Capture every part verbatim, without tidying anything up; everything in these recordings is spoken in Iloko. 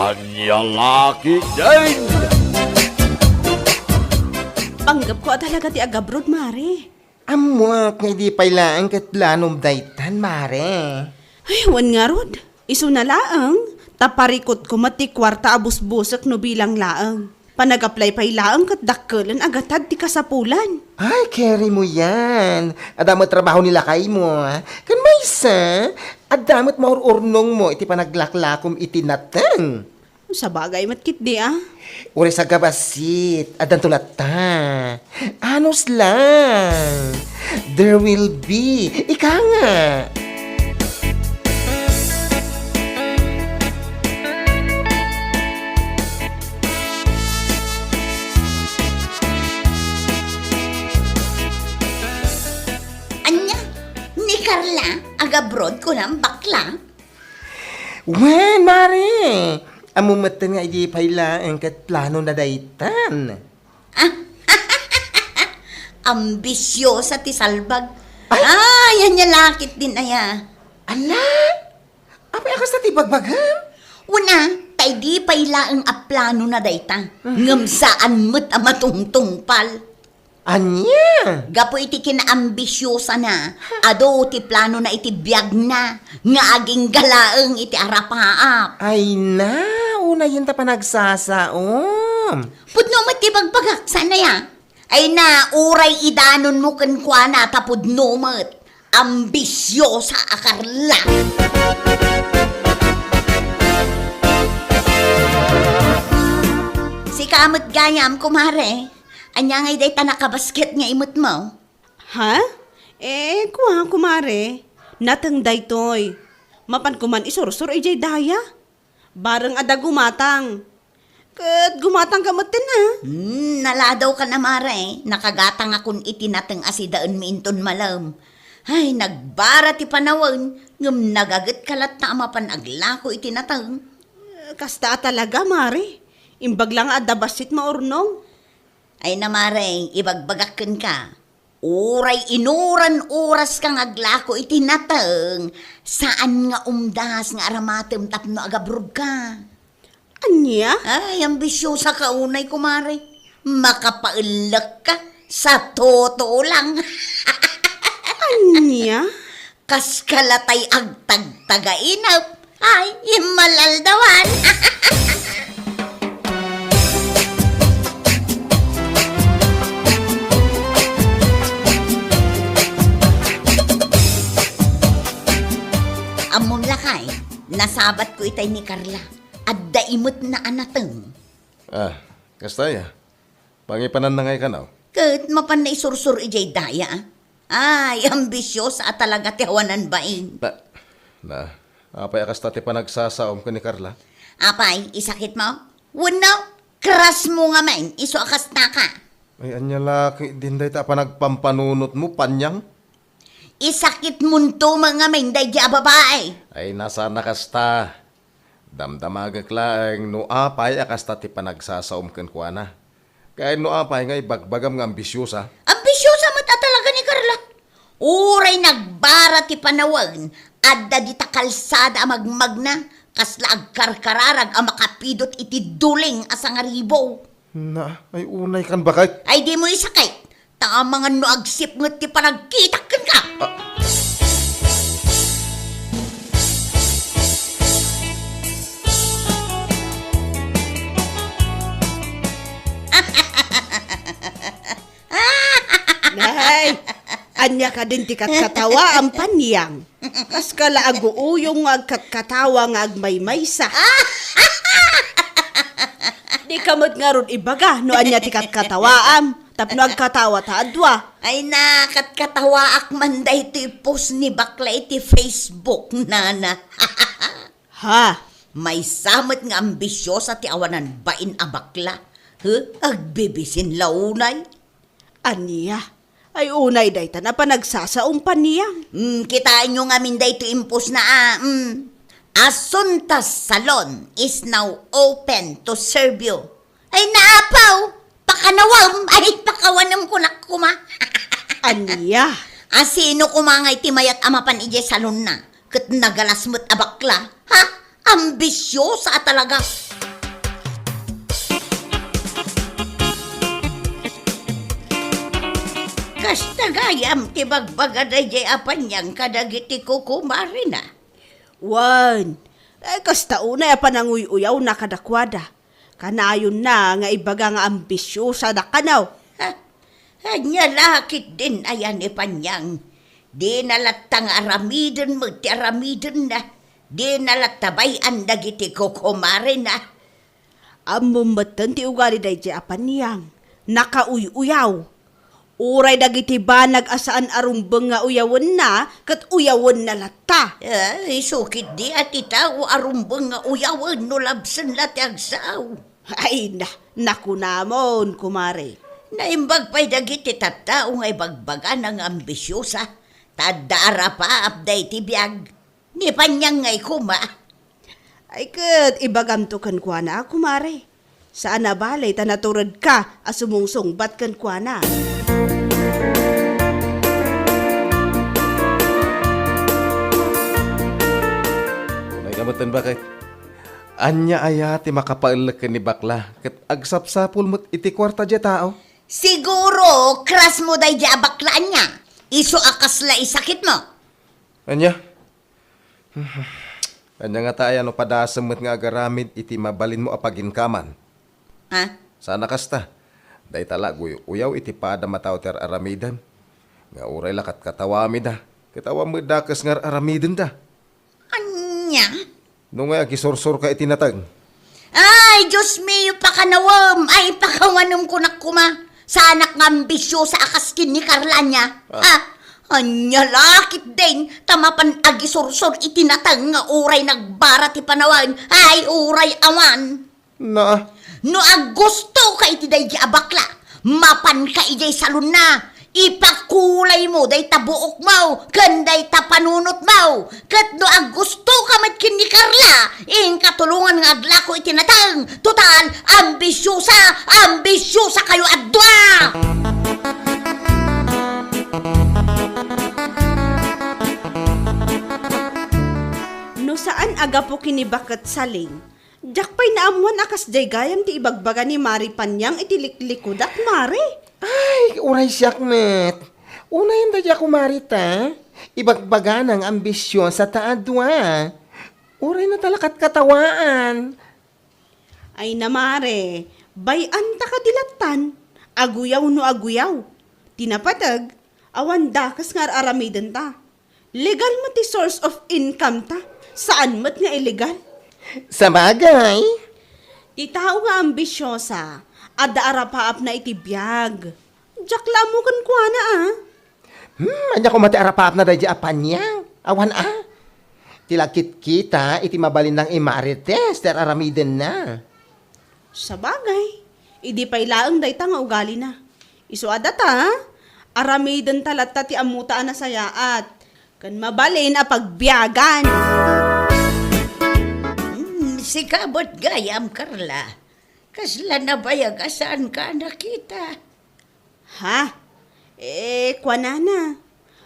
Ania la ketdin? Panggepko a talaga ti agabroad, Mare. Ammoak nga idi pay laeng ket planom daytan, Mare. Ay, wen ngarud. Isuna laeng, ta parikutko met ti kuarta a busbusek no bilang laeng. Panag-apply pay laeng ket dakkelen a gatad ti kasapulan. Ay, carry mo yan. Adda met trabaho ni lakaymo, ah. Ken maysa, adda met maur-urnongmo iti panaglaklakom iti nateng. Sabagay met ketdi, ah. Uray sagabassit, addanto latta. Anus lang. There will be. Ika nga. Ania? Ni Carla, agabroad kunam bakla? Wen, Mare. Ammo metten nga idi pay laeng ket planona daytan. Ah, ambisiosa ti salbag. Ay! Ay, ania la ketdin aya? Ala? Apay a kasta ti bagbagam? Una, ta idi pay laeng a planona dayta, ngem saan met a matungtungpal. Ania? Gapu iti kinaambisiosana, adu ti planona iti biagna nga agingga laeng iti arapaap. Ay na, unayen ta panagsasaom. Pudno met ti bagbagak, saan aya? Ay na, uray idanonmo kenkuana ta pudno met. Ambisiosa a Carla. Sika met gayam, kumare. Ania ngay dayta nakabasket nga imetmo? Ha? Eh, kua, kumare. Nateng daytoy. Mapanko man isursor idiay daya. Bareng adda gumatang. Ket gumatangka metten, a. Hmm, naladawka, mare. Nakagatangakon iti nateng a sidaenmi inton malem. Ay, nagbara ti panawen, ngem nagagetka latta a mapan aglako iti nateng. Eh, kasta a talaga, mare. Imbag la nga adda bassit maurnong. Ay na, mare, ibagbagak kenka. Uray inuran oraska nga aglako iti nateng, saan nga umdas nga aramatem tapno agabrodka. Ania? Ay, ambisiosa ka unay, kumare. Makapaellek ka sa toto lang. Ania? Kas kalatay agtagtagainep. Ay, immalaldawan. Ammom lakay, nasabatko itay ni Carla. Adda imetna a nateng. Ah, kasta aya? Pangipananna ngay kano? Ket mapanna isursor idiay daya, a? Ay, ambisiosa a talaga ti awanan bain. Na, na, apay a kasta ti panagsasaom ken ni Carla? Apay, isakitmo? Wenno, crush mo ngamin, isu a kastaka? Ay, ania la ketdin dayta a panagpampanunotmo, Panyang? Isakitmonto met ngamin daydi a babai. Ay, na, saan a kasta. Damdamagek laeng no apay a kasta ti panagsasaom kenkuana. Ken no apay nga ibagbagam nga ambisiosa. Ambisiosa met a talaga ni Carla. Uray nagbara ti panawen, adda dita kalsada a magmagna, kasla agkarkararag a makapidot iti duling a sangaribo. Na, ay unay kan bakay. Ay, dimo isakit. Ta amangan no agsipnget ti panagkitak kenka. Ah. Nay, ania kadin ti katkatawaam, Panyang? Kaska la aguuyong nga agkatkatawa nga agmaymaysa. Dika met ngarud ibaga no ania ti katkatawaam, tapno agkatawa ta a dua. Ay na, katkatawaak man daytoy post ni bakla iti Facebook, nana. Ha? Maysa met nga ambisiosa ti awanan bain a bakla. Huh? Agbibisin la unay. Ania? Ay unay dayta a panagsasaom, Panyang. Mm, kitaenyo ngamin daytoy impostna a, mm, Asunta Salon is now open to serve you. Ay, naapaw! Pakanawam! Ay, pakawanem kunak kuma. Ania? A, sino kuma nga iti mayat a mapan idiay salonna? Ket nagalas met a bakla. Ha? Ambisiosa a talaga. Kasta gayam ti bagbaga daydiay a Panyang kadagiti kukumarena. Wen, eh, kasta unay a pananguy-uyawna kadakuada. Kanayonna nga ibaga nga ambisiosa da kano. Ha? Ania la ketdin aya ni Panyang? Dina latta nga aramiden met ti aramidenna. Dina latta bay-an dagiti kukumarena. Ammom metten ti ugali daydiay a Panyang. Nakauy-uyaw. Uray dagiti banag a saan a rumbeng nga uyawenna, ket uyawenna latta. Ay, isu ketdi a ti tao a rumbeng nga uyawen no labsen la ti agsao. Ay, na, nakunamon, kumare. Naimbag pay dagiti tattao nga ibagbagana nga ambisiosa, ta adda arapaap daydi biag. Ni Panyang ngay koma. Ay ket, ibagamto kenkuana, kumare. Saan a bale ta naturedka a sumungsungbat kenkuana. Unay ka metten, baket. Ania aya ti makapaellek ken ni bakla ket agsapsapul met iti kuarta diay tao? Siguro, crush mo daydiay a bakla ania. Isu a kasla isakitmo. Ania? Ania ngata aya no padasem met nga agaramid iti mabalinmo a paginkaman? Ha? Saan a kasta. Dayta la aguy-uyaw iti padam a tao ti ar-aramidem. Nga uray la katkatawamida, ket awan met dakes nga ar-aramidenda. Ania? No ngay agisursurka iti nateng. Ay, Dios mio, pakanawem! Ay, pakawanem kunak koma! Saanak nga ambisiosa a kas ken ni Carla ania. Ah. Ah, ania la ketdin, ta mapan agisursor iti nateng nga uray nagbara ti panawen. Ay, uray awan. Na. No aggustoka iti daydi a bakla, mapanka idiay salonna, ipakulaymo dayta buokmo ken dayta panunotmo. Ket no aggustoka met ken ni Carla, inka tulongan nga aglako iti nateng. Total, ambisiosa, ambisiosakayo a dua! No saan a gapu ken ni Baket Saling, diak pay naammuan a kasdiay gayam ti ibagbaga ni Mari Panyang iti liklikudak, Mari. Ay, uray siak met. Unay, anda diak, Mari, ta ibagbagana nga ambisiosa ta a dua. Uray na talakat katawaan. Ay na, Mare, bay-anta kadi lattan, aguyaw no aguyaw. Ti napateg, awan dakes nga ar-aramidenta. Legal met ti source of income ta, saan met nga illegal. Sabagay. Ti tao nga ambisiosa, adda arapaapna iti biag. Diak la ammo kenkuana, a. Hmm, ania koma ti arapaapna daydi a Panyang? Awan, a. Ti lagkitkita iti mabalinna nga imarites ti ar-aramidenna. Sabagay, idi pay laeng dayta nga ugalina. Isu a data, aramidenta latta ti ammota a nasayaat, ken mabalin a pagbiagan. Hmm, sika met gayam, Carla. Kasla nabayag a saanka a nakita? Ha? Eh, kuanana,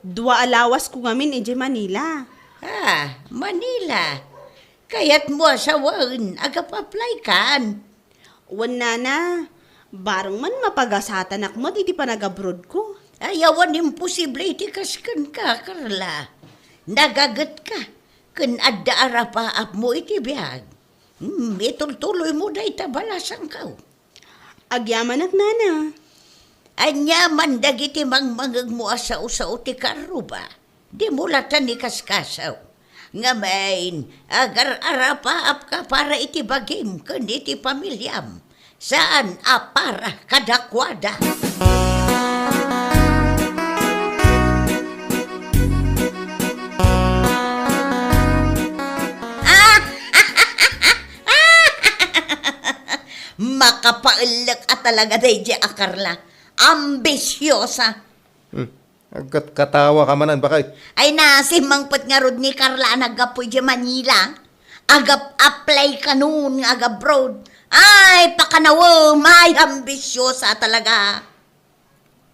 dua a lawasko ngamin idiay Manila. Ah, Manila. Kayatmo a sawen, agap-apply kan? Wen, nana, bareng man mapagasatanak met iti panagabroadko. Ay, awan imposible iti kas kenka, Carla. Nagagetka, ken adda arapaapmo iti biag. Hmm, itultuloymo dayta balasangko. Agyamanak, nana. Ania man dagiti mangmangegmo a sao-sao ti karruba? Dimo latta ikaskaso. Ngamin, agar-arapaapka para iti bagim ken iti pamiliam. Saan a para kadakuada. Makapaellek a talaga daydiay a Carla. Ambisiosa. Hmm. Agkatkatawa ka manen, baket. Ay, na, simmangpet ngarud ni Carla a naggapu idiay Manila. Agap-apply kanon nga agabroad. Ay, pakanawem, ay, ambisiosa talaga.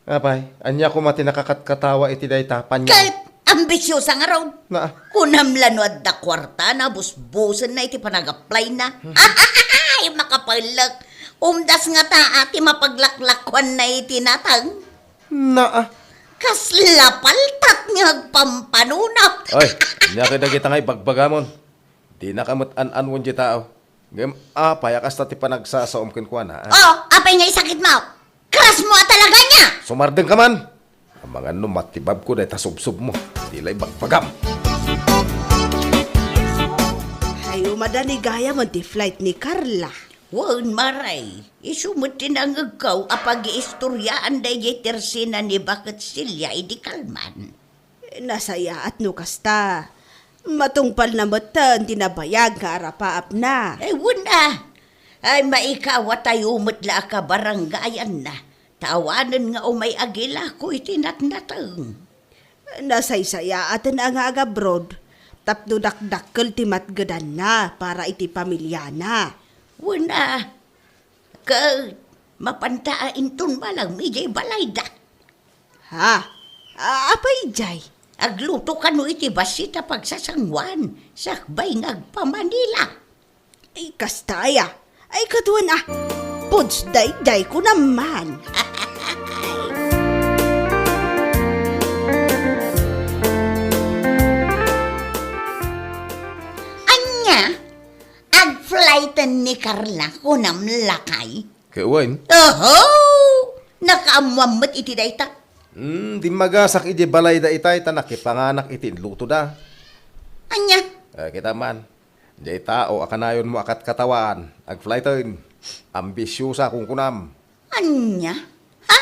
Apay, ania koma ti nakakatkatawa iti dayta, Panyang? Ket ambisiosa ngarud. Na. Kunam la no adda kuartana, busbusenna iti panag-applyna. Ay, makapaellek. Umdas ngata a ti mapaglaklakuanna iti nateng. Naa, Kasla paltat nga agpampanunot. Oy, ania kadagita nga ibagbagamon? Dinaka met an-anuen diay tao. Ngem apay a kasta ti panagsasaom kenkuana, a? Oh, apay nga isakitmo? Crush mo a talaga nia! Sumardengka man! Amangan no matibabko dayta subsobmo. Di la ibagbagam. Ay, umada ni gayam ti flight ni Carla. Wen, Mare, isu met ti nangegko a pagiistoriaan daydiay tersena ni Baket Celia idi kalman. Nasayaat no kasta. Matungpalna metten ti nabayag nga arapaapna. Ay, wen a. Ay, maikawatayo met la a kabarangayanna. Ta awanen nga umay agilako iti natnateng. Nasaysayaaten a nga agabroad tapno dakdakkel ti matgedanna para iti pamiliana. Wen a, ket mapanta a inton malagmi idiay balayda. Ha? A-, apay idiay? Agluto kano iti bassit a pagsasanguan, sakbay nga agpamanila. Ay, kasta aya. Ay, kaduan a. Puds daydiay ko naman. Ania? Agflighten ni Carla, kunam lakay? Ket wen? Oho! Nakaammoam met iti dayta. Hmm, dimmagasak idiay balayda itay ta nakipanganak iti inlutoda. Ania? Eh, kita man. Diay tao a kanayonmo a katkatawan, agflighten. Ambisiosa, kunkunam. Ania? Ha?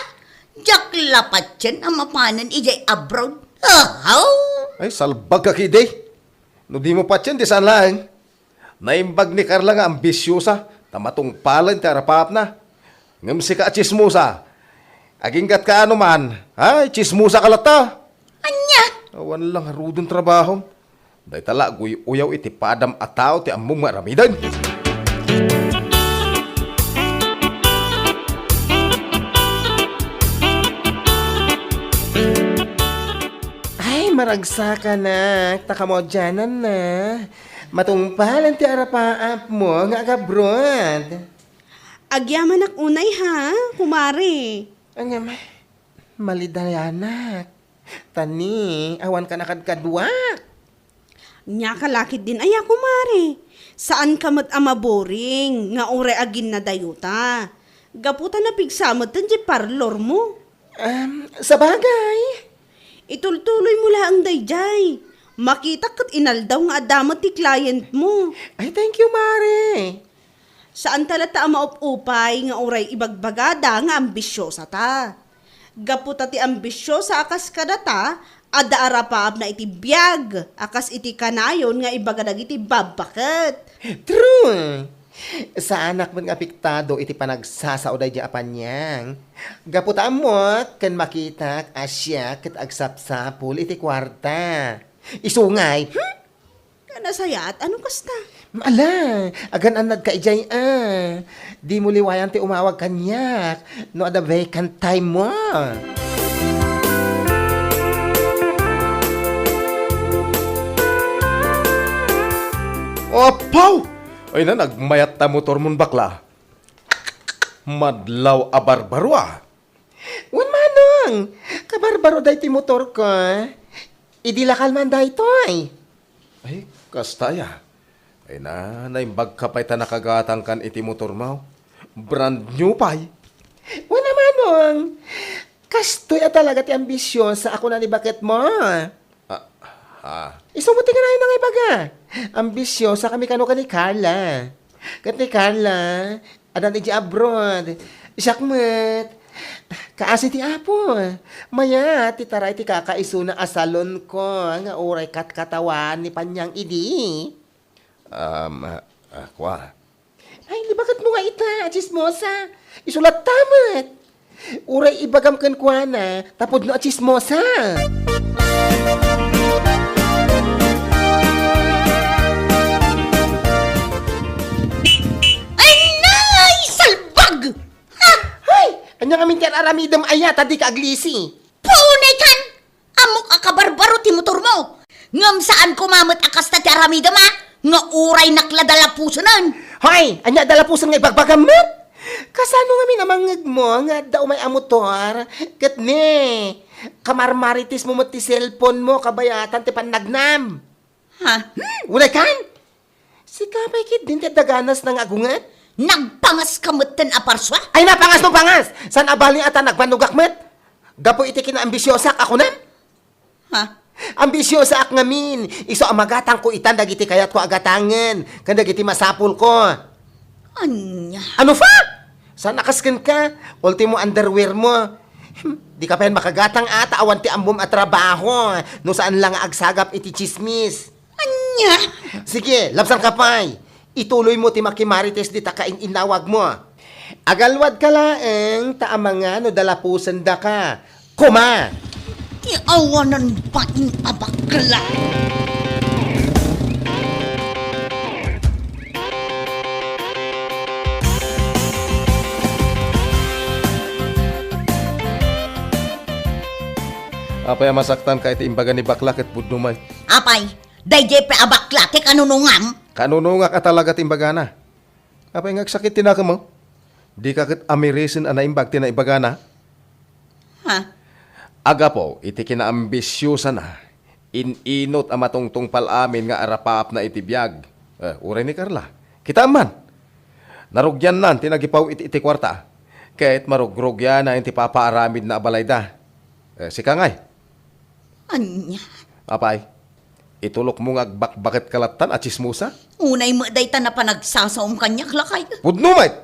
Diak la patien a mapanen idiay abroad? Ahaw! Ay, salbag ka, kidi. No dimo patien, di saan laeng. Naimbag ni Carla nga ambisiosa, ta matungpalen ti arapaapna. Ngem sika a tsismosa, aginggatka a numan, ay, tsismosa ka latta. Ania? Awan la ngaruden trabahom. Dayta la aguy-uyaw iti padam a tao ti ammom nga aramiden. Ay, maragsakanak, ta kamaudiananna. Matungpalen ti arapaapmo nga agabroad. Agyamanak unay, ha, kumare. Ngem, malidayanak. Ta ni, awan ka nakadkaduak. Nia ka la ketdin aya, kumare. Saanka met a maboring nga uray aginnadayota. Gapu ta napigsa metten diay parlormo. Em, sabagay. Itultuloymo laeng daydiay. Makitak ket inaldaw nga adda met ti clientmo. Ay, thank you, Mare. Saanta latta a maup-upay nga uray ibagbagada nga ambisiosata. Gapu ta ti ambisiosa a kas kadata, adda arapaapna iti biag a kas iti kanayon nga ibaga dagiti babbaket. True! Saanak met nga apektado iti panagsasao daydiay a paniang. Gapu ta ammok ken makitak a siak ket agsapsapul iti kuarta. Isu ngay, hmm? Nasayaat, ano kasta? Ala, agan-annadka idiay a. Dimo liwayan ti umawag kaniak no adda vacant time mo. Apaw! Ay na, nagmayat ta motor mon, bakla. Madlaw a barbaro, a. Wen, Manong, kabarbaro daytoy motorko. Idi la kalman daytoy. Ay, kasta aya. Ay na, naimbagka pay ta nakagatangkan iti motormo. Brand new pay. Wen a, Manong, kastoy a talaga ti ambisiosa a kuna ni baketmo. Ah, ah. Isu met ti kanayon nga ibaga. Ambisiosakami kano ken ni Carla. Ket ni Carla, addan idiay abroad. Siak met, kaasi ti Apo. Mayat ti taray ti kakaisuna a salonko nga uray katkatawan ni Panyang idi. Um, ah, ah, kua. Ay, ni baketmo nga ita, a tsismosa. Isu latta met. Uray ibagam kenkuana, ta pudno a tsismosa. Ay, nay! Salbag! Ha? Ay! Ania ngamin ti ar-aramidem aya, ta dika aglisi? Punay kan! Ammok a kabarbaro ti motormo. Ngem saan koma met a kasta ti aramidem a nga uray nak la dalapusenen. Hoy! Ania dalapusen nga ibagbagam met? Kasano ngamin a mangngegmo nga adda umay a motor? Ket ne, Kamarmarites mo met ti cellphone mo, kabayatan ti pannagnam. Ha? Hmm, unay kan? Sika pay ketdin ti adda ganas na nga agunget? Nagpangas ka metten a parsua? Ay, napangas no pangas! Saan a bali a ta nagbannogak met? Gapu iti kinaambisiosak a kunam? Ha? Ambisiosaak ngamin, isu a magatangko itan dagiti kayatko a gatangen, ken dagiti masapulko. Ania? Ano fa? Saan a kas kenka? Ultimo underwear mo. Hmm, di ka pay makagatang ata awan ti ammom a trabaho, no saan la nga agsagap iti tsismis. Ania? Sige, labsanka pay. Ituloy mo ti makimarites dita kainnawag mo. Agalwadka laeng ta amangan no dalapusendaka. Koma! Ti awanan bain a bakla. Apay a masaktanka iti imbaga ni bakla ket pudno met? Apay, daydiay pay a bakla ti kanunongam? Kanunongak a talaga ti imbagana. Apay nga agsakit ti nakemmo? Dika ket amirisen a naimbag ti naibagana? Ha? Agapu iti kinaambisiosana, in-inut a matungtungpal amin nga arapaapna iti biag. Eh, uray ni Carla. Kitaem man. Narugiannan ti nagipaw iti, iti kuarta. Ket marugrugianan ti papaaramidna a balayda. Eh, sika ngay? Ania? Apay, itulokmo nga agbakbaketka lattan a tsismosa? Unay met dayta napanagsasaom kaniak, lakay. Pudno met!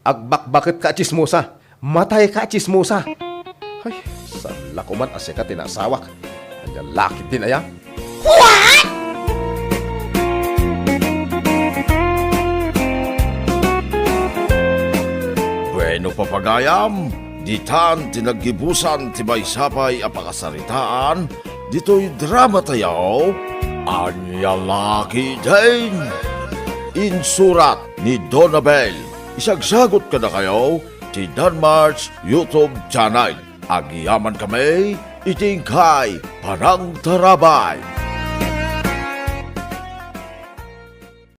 Agbakbaketka a tsismosa. Matayka a tsismosa. Ay, saan la koman a sika ti naasawak. Ania la ketdin aya? What? Bueno, papagayam, ditan ti naggibusan ti maysa pay a pakasaritaan ditoy drama tayo, Ania la ketdin? Insurat ni Donabel, isagsagut kadakayo ti Danmar's YouTube channel. Agyaman kami iti inkay panangtarabay.